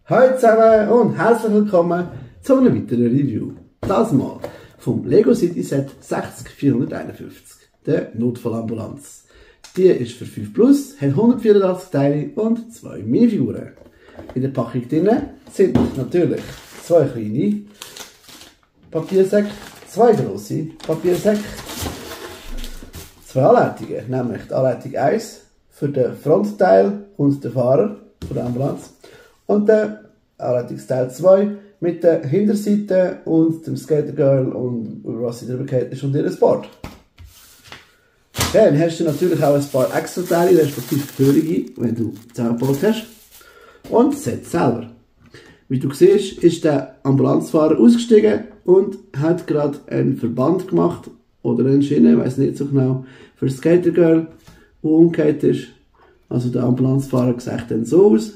Hallo zusammen und herzlich willkommen zu einem weiteren Review. Das mal vom Lego City Set 60451, der Notfallambulanz. Die ist für 5 Plus, hat 184 Teile und 2 Minifiguren. In der Packung drin sind natürlich 2 kleine Papiersäcke, 2 grosse Papiersäcke, 2 Anleitungen, nämlich die Anleitung 1 für den Frontteil und den Fahrer von der Ambulanz und der Anleitungsteil 2 mit der Hinterseite und dem Skater Girl und was sie drüber geht ist und ihr Board. Dann hast du natürlich auch ein paar extra Teile, respektive Führungen, wenn du zusammengebaut hast. Und das Set selber. Wie du siehst, ist der Ambulanzfahrer ausgestiegen und hat gerade einen Verband gemacht oder eine Schiene, ich weiß nicht so genau, für das Skater Girl, die umgekehrt ist. Also der Ambulanzfahrer sieht dann so aus.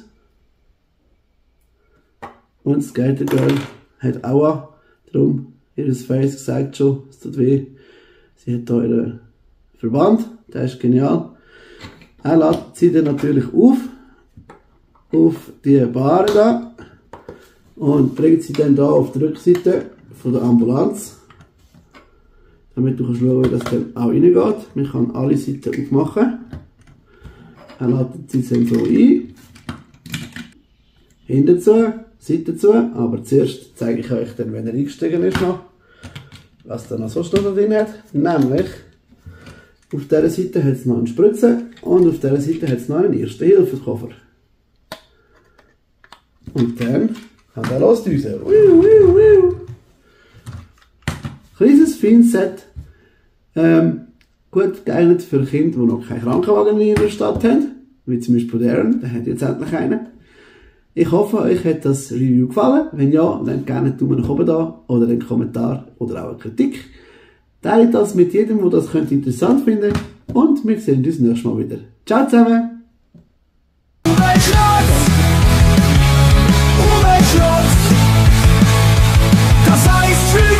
Und das Skater Girl hat auch darum ihr Face gesagt schon, es tut weh. Sie hat hier ihren Verband, der ist genial. Er lädt sie dann natürlich auf die Bahre da und bringt sie dann da auf die Rückseite von der Ambulanz, damit du schauen kannst, wie das dann auch reingeht. Man kann alle Seiten aufmachen. Er lädt sie dann so ein, hinten zu, Seite zu, aber zuerst zeige ich euch dann, wenn er eingestiegen ist, noch, was da noch sonst noch drin hat. Nämlich, auf dieser Seite hat es noch eine Spritze und auf dieser Seite hat es noch einen Erste-Hilfe-Koffer. Und dann kann er losdüsen. Kleines, feines Set. Gut geeignet für Kinder, die noch keinen Krankenwagen in ihrer Stadt haben. Wie zum Beispiel Darren, der hat jetzt endlich einen. Ich hoffe, euch hat das Review gefallen. Wenn ja, dann gerne einen Daumen nach oben da oder einen Kommentar oder auch eine Kritik. Teilt das mit jedem, der das interessant finden könnte. Und wir sehen uns nächstes Mal wieder. Ciao zusammen! Umweltschutz, das heißt für